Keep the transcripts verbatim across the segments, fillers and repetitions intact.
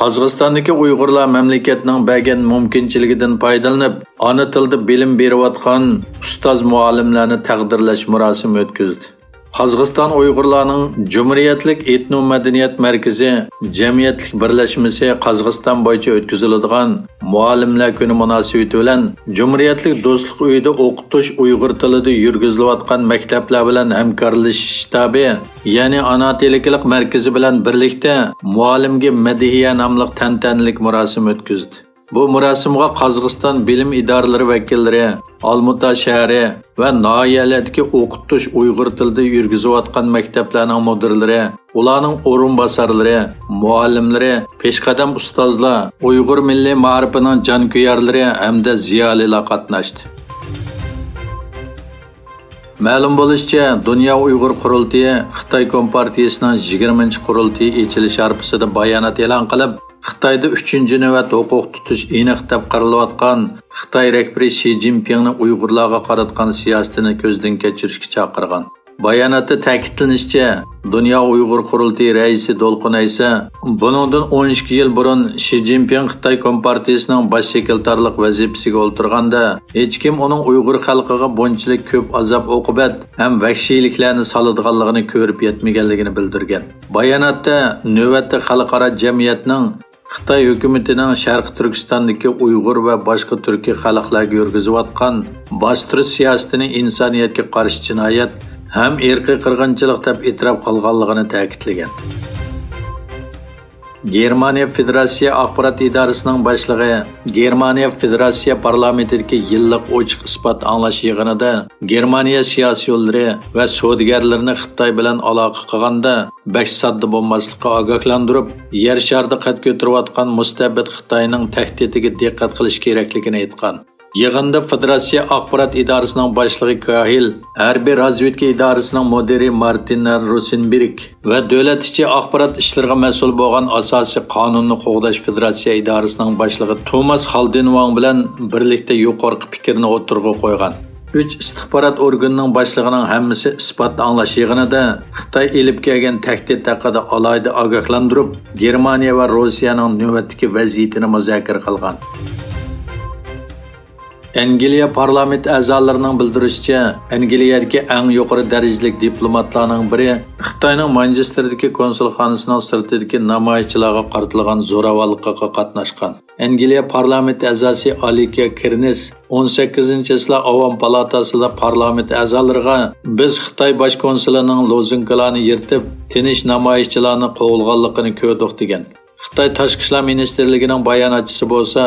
قازاقىستاندىكى ئۇيغۇرلار مەملىكەتنىڭ بەرگەن مۇمكىنچىلىكىدىن پايدىلىنىپ، ئانا تىلدا بىلىم بېرىۋاتقان ئۇستاز مۇئەللىملەرنى تەقدىرلەش مۇراسىمى ئۆتكۈزدى. قازاقىستان ئۇيغۇرلارنىڭ جۇمھۇرىيەتلىك ئېتنو مەدەنىيەت مەركىزى جەمئىيەتلىك بىرلەشمىسى قازاقىستان بويىچە ئۆتكۈزۈلىدىغان مۇئەللىملەر كۈنى مۇناسىۋىتى بىلەن جۇمھۇرىيەتلىك دوستلۇق ئۆيىدە ئوقۇتۇش ئۇيغۇر تىلىدا يۈرگۈزۈلۈۋاتقان مەكتەپلەر بىلەن ھەمكارلىشىش شتابى، يەنى ئانا تىل ئىگىلىك مەركىزى بىلەن بىرلىكتە مۇئەللىمگە مەدھىيە ناملىق تەنتەنىلىك مۇراسىم ئۆتكۈزدى. بۇ مۇراسىمغا قازاقىستان بىلىم ئىدارىلىرى ۋەكىللىرى، ئالمۇتا شەھىرى ۋە ناھىيەلەردىكى ئوقۇتۇش ئۇيغۇر تىلىدا يۈرگۈزۈۋاتقان مەكتەپلەرنىڭ مۇدىرلىرى، ئۇلارنىڭ ئورۇنباسارلىرى، مۇئەللىملىرى، پېشقەدەم ئۇستازلار، ئۇيغۇر مىللىي مائارىپىنىڭ جانكۆيەرلىرى ھەمدە زىيالىيلار قاتناشتى. مەلۇم بولۇشىچە، دۇنيا ئۇيغۇر قۇرۇلتىيى خىتاي كومپارتىيىسىنىڭ يىگىرمىنچى قۇرۇلتىيى ئېچىلىش ھارپىسىدا بايانات ئېلان قىلىپ، خىتايدا ئۈچىنچى نۆۋەت ھوقۇق تۇتۇش ئېنىق دەپ قارىلىۋاتقان خىتاي رەھبىرى شى جىنپىڭنى ئۇيغۇرلارغا قاراتقان سىياسىتىنى كۆزدىن كەچۈرۈشكە چاقىرغان. باياناتتا تەكىتلىنىشىچە، دۇنيا ئۇيغۇر قۇرۇلتىيى رەئىسى دولقۇن ئەيسا بۇنىڭدىن ئون ئىككى يىل بۇرۇن شى جىنپىڭ خىتاي كومپارتىيىسىنىڭ باش سېكرېتارلىق ۋەزىپىسىگە ئولتۇرغاندا، ھېچكىم ئۇنىڭ ئۇيغۇر خەلقىگە بۇنچىلىك كۆپ ئازاب-ئوقۇبەت ھەم ۋەھشىيلىكلەرنى سالىدىغانلىقىنى كۆرۈپ يەتمىگەنلىكىنى بىلدۈرگەن. باياناتتا نۆۋەتتە خەلقئارا جەمئىيەتنىڭ خىتاي ھۆكۈمىتىنىڭ شەرقىي تۈركىستاندىكى ئۇيغۇر ۋە باشقا تۈركىي خەلقلەرگە يۈرگۈزۈۋاتقان باستۇرۇش سىياسىتىنى ئىنسانىيەتكە قارشى جىنايەت ھەم ئىرقىي قىرغىنچىلىق دەپ ئېتىراپ قىلغانلىقىنى تەكىتلىگەن. گېرمانىيە فېدېراتسىيە ئاخبارات ئىدارىسىنىڭ باشلىقى گېرمانىيە فېدېراتسىيە پارلامېنتىدىكى يىللىق ئوچۇق ئىسپات ئاڭلاش يىغىنىدا گېرمانىيە سىياسىيونلىرى ۋە سودىگەرلىرىنى خىتاي بىلەن ئالاقە قىلغاندا بەك ساددا بولماسلىققا ئاگاھلاندۇرۇپ، يەر شارىدا قەد كۆتۈرۈۋاتقان مۇستەبىت خىتاينىڭ تەھدىتىگە دىققەت قىلىش كېرەكلىكىنى ئېيتقان. يىغىندا فېدېراتسىيە ئاخبارات ئىدارىسىنىڭ باشلىقى كاھىل، ھەربىي رازۋېدكا ئىدارىسىنىڭ مۇدىرى مارتىنە روسېنبېرگ ۋە دۆلەت ئىچى ئاخبارات ئىشلىرىغا مەسئۇل بولغان ئاساسىي قانۇننى قوغداش فېدېراتسىيە ئىدارىسىنىڭ باشلىقى توماس خالدېنۋاڭ بىلەن بىرلىكتە يۇقىرىقى پىكىرنى ئوتتۇرىغا قويغان. ئۈچ ئىستىخبارات ئورگىنىنىڭ باشلىقىنىڭ ھەممىسى ئىسپات ئاڭلاش يىغىنىدا خىتاي ئېلىپ كەلگەن تەھدىت ھەققىدە ئالاھىدە ئاگاھلاندۇرۇپ، گېرمانىيە ۋە روسىيەنىڭ نۆۋەتتىكى ۋەزىيىتىنى مۇزاكىرە قىلغان. ئەنگلىيە پارلامېنت ئەزالىرىنىڭ بىلدۈرۈشىچە، ئەنگلىيەدىكى ئەڭ يۇقىرى دەرىجىلىك دىپلوماتلارنىڭ بىرى خىتاينىڭ مانچېستېردىكى كونسۇلخانىسىنىڭ سىرتىدىكى نامايىشچىلارغا قارىتىلغان زوراۋانلىقىغا قاتناشقان. ئەنگلىيە پارلامېنت ئەزاسى ئالىكىيە كىرنىس ئون سەككىزىنچى چېسلا ئاۋام پالاتاسىدا پارلامېنت ئەزالىرىغا، «بىز خىتاي باش كونسۇلىنىڭ لوزۇنكىلارنى يىرتىپ، تىنچ نامايىشچىلارنى قوغلىغانلىقىنى كۆردۇق» دېگەن. خىتاي تاشقى ئىشلار مىنىستىرلىكىنىڭ باياناتچىسى بولسا،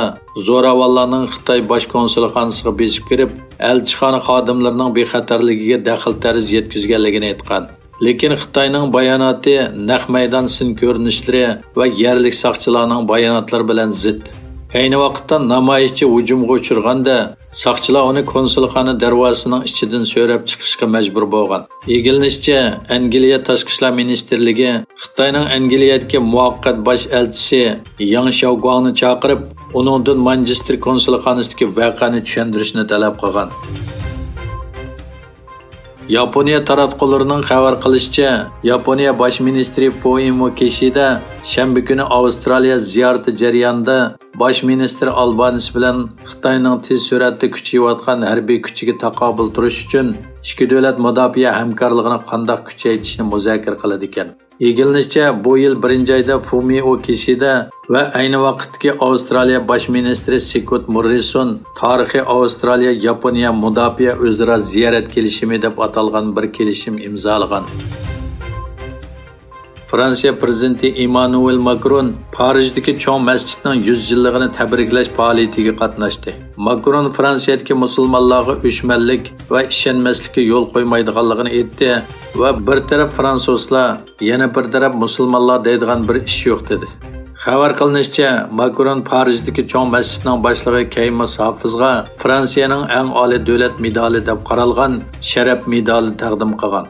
زوراۋانلارنىڭ خىتاي باش كونسۇلخانىسىغا بېسىپ كىرىپ، ئەلچىخانا خادىملىرىنىڭ بىخەتەرلىكىگە دەخلى تەرۇز يەتكۈزگەنلىكىنى ئېيتقان. لېكىن خىتاينىڭ باياناتى نەق مەيدان سىن كۆرۈنۈشلىرى ۋە يەرلىك ساقچىلارنىڭ باياناتلىرى بىلەن زىت. ئەينى ۋاقىتتا نامايىشچى ھۇجۇمغا ئۇچرىغاندا، ساقچىلار ئۇنى كونسۇلخانا دەرۋازىسىنىڭ ئىچىدىن سۆرەپ چىقىشقا مەجبۇر بولغان. ئىگىلىنىشىچە، ئەنگلىيە تاشقى ئىشلار مىنىستىرلىكى خىتاينىڭ ئەنگلىيەدىكى مۇۋەققەت باش ئەلچىسى ياڭ شياۋگۇاڭنى چاقىرىپ، ئۇنىڭدىن مانچېستېر كونسۇلخانىسىدىكى ۋەقەنى چۈشەندۈرۈشنى تەلەپ قىلغان. ياپونىيە تاراتقۇلىرىنىڭ خەۋەر قىلىشىچە، ياپونىيە باش مىنىستىرى فۇمىيو كىشىدا شەنبە كۈنى ئاۋسترالىيە زىيارىتى جەريانىدا باش مىنىستىر ئالبانىس بىلەن خىتاينىڭ تېز سۈرئەتتە كۈچىيىۋاتقان ھەربىي كۈچىگە تاقابىل تۇرۇش ئۈچۈن ئىككى دۆلەت مۇداپىئە ھەمكارلىقىنى قانداق كۈچەيتىشنى مۇزاكىرە قىلىدىكەن. ئىگىلىنىشىچە، بۇ يىل بىرىنچى ئايدا فۇمىئو كىشىدا ۋە ئەينى ۋاقىتتىكى ئاۋسترالىيە باش مىنىستىرى سكوت موررىسون تارىخىي ئاۋسترالىيە-ياپونىيە مۇداپىئە ئۆزئارا زىيارەت كېلىشىمى دەپ ئاتالغان بىر كېلىشىم ئىمزالىغان. فرانسىيە پىرېزىدېنتى ئېممانۇئېل ماكرون پارىژدىكى چوڭ مەسچىتنىڭ يۈز يىللىقىنى تەبرىكلەش پائالىيىتىگە قاتناشتى. ماكرون فرانسىيەدىكى مۇسۇلمانلارغا ئۆچمەنلىك ۋە ئىشەنمەسلىككە يول قويمايدىغانلىقىنى ئېيتتى ۋە بىر تەرەپ فرانسۇزلار، يەنە بىر تەرەپ مۇسۇلمانلار دەيدىغان بىر ئىش يوق، دېدى. خەۋەر قىلىنىشىچە، ماكرون پارىژدىكى چوڭ مەسچىتنىڭ باشلىقى كەيمۇس ھافىزغا فرانسىيەنىڭ ئەڭ ئالىي دۆلەت مېدالى دەپ قارالغان شەرەپ مېدالى تەقدىم قىلغان.